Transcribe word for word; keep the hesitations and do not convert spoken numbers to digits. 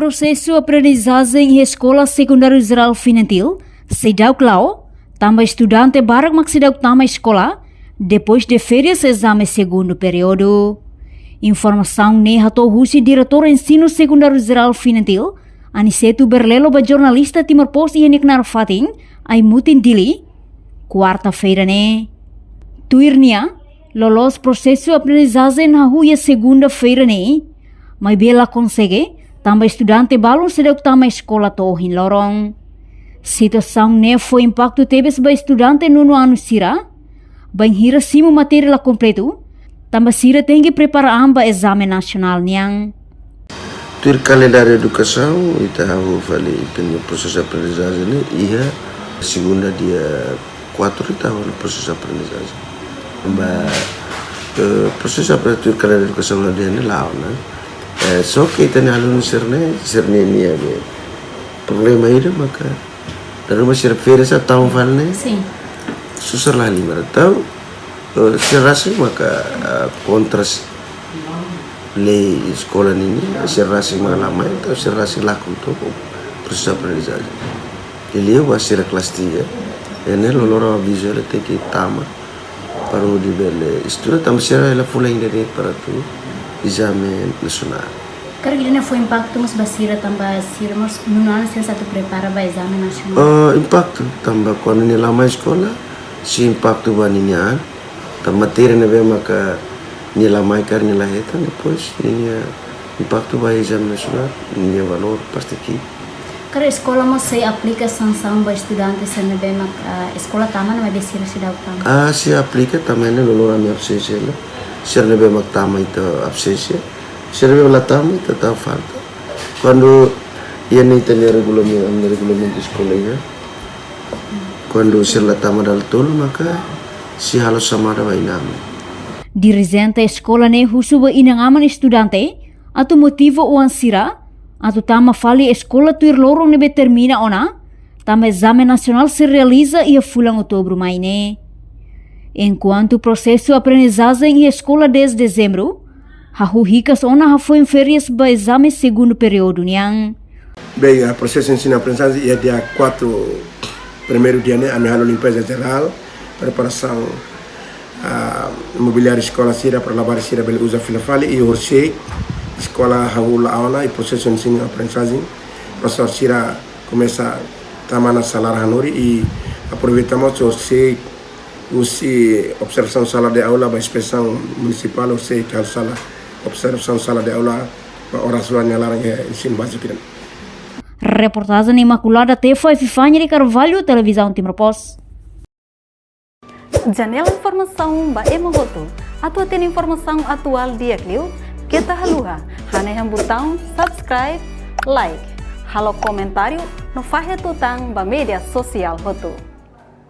Prosesu aprendizajen iha Eskola Sekundáriu Jerál Finantil seidauk la'o, tanba estudante barak mak seidauk tama eskola depois de férias ezame segundu períodu. Informasaun ne'e hato'o husi Diretór Ensinu Sekundáriu Jerál Finantil, Aniceto Berlelo, ba jornalista Timor Post iha nia knaar fatin, Aimutin, Dili, kuarta-feira ne'e. Tuir nia, loloos prosesu aprendizajen hahú iha segunda-feira ne'e, maibé la konsege, tanba estudante balun seidauk tama eskola to'o ohin loron. Situasaun ne'e fó impaktu tebes ba estudante nonu anu sira, bainhira simu matéria la kompletu, tanba sira tenke prepara an ba ezame nasionál nian. Tuir kalendáriu edukasaun, ita hahú fali ita-nia prosesu aprendizajen ne'e iha segunda dia kuatru ita hahú ona prosesu aprendizajen. Tanba, eh, prosesu aprendizajen tuir kalendáriu edukasaun la dehan ne'e la'o ona. Eh, só ke ita-nia alunu sira-ne'e, sira-nia, nia be problema ida maka dala ruma sira férias sa tama fali ne'e. Sin. Susar la halimar. Entaun, eh, sira rasik maka, eh, kontra lei eskola nian, sira rasik maka la mai, entaun sira rasik lakon to'o prosesu aprendizajen. Liuliu ba sira kelas tiga, ne'e loroloron avizu hela tenke tama para hodi bele estuda, tanba sira hela fulan ida de'it para atu ezame nasionál. Karik ida-ne'e fó impaktu mós ba sira, tanba sira mós nonu anu sira sei atu prepara ba ezame nasionál. Eh, impaktu, tanba kuandu nia la mai eskola, sei impaktu ba ninia an, tanba matéria ne'ebé maka nia la mai karik nia la hetan, depois ninia impaktu ba ezame nasionál, ninia valór pasti ki'ik. Karik eskola mós sei aplika sansaun ba estudante sira ne'ebé mak, ah, eskola tama ona maibé sira seidauk tama? Ah, sei aplika, tanba ne'e loroloron ami absensia hela. Sira ne'ebé mak tama ita absensia. Sira ne'ebé la tama ita tau falta. Kuandu iha ne'e ita-nia regulamentu, ami-nia regulamentu eskola iha, kuandu sira la tama dala tolu maka sei halo xamada ba inan-aman. Dirijente eskola ne'e husu ba inan-aman estudante atu motiva oan sira atu tama fali eskola tuir loron ne'ebé termina ona, tanba ezame nasionál sei realiza iha fulan Outubru mai ne'e. Enkuantu prosesu aprendizajen iha eskola dez Dezembru hahú hikas ona hafoin férias ba ezame segundu períodu nian. Bem, a prosesu ensinu aprendizajen iha dia kuatru, primeiru dia ne'e, ami halo limpeza jerál, preparasaun, ah, mobiliáriu eskola sira para labarik sira bele uza fila fali, i horisehik eskola hahú la'o ona, i prosesu ensinu aprendizajen, profesór sira komesa tama ona sala hanorin, i aproveita mós horisehik husi observasaun sala de aula ba inspesaun munisipál, horisehik halo sala, observasaun sala de aula ba oras rua nia laran iha ensinu báziku nian. Reportajen Imaculada Tefa, Epifania de Carvalho, Televizaun Timor Post. Janela informasaun ba ema hotu. Atu hatene informasaun atuál di'ak liu, keta haluha hanehan butaun subscribe, like, halo komentáriu no fahe tutan ba média sosiál hotu.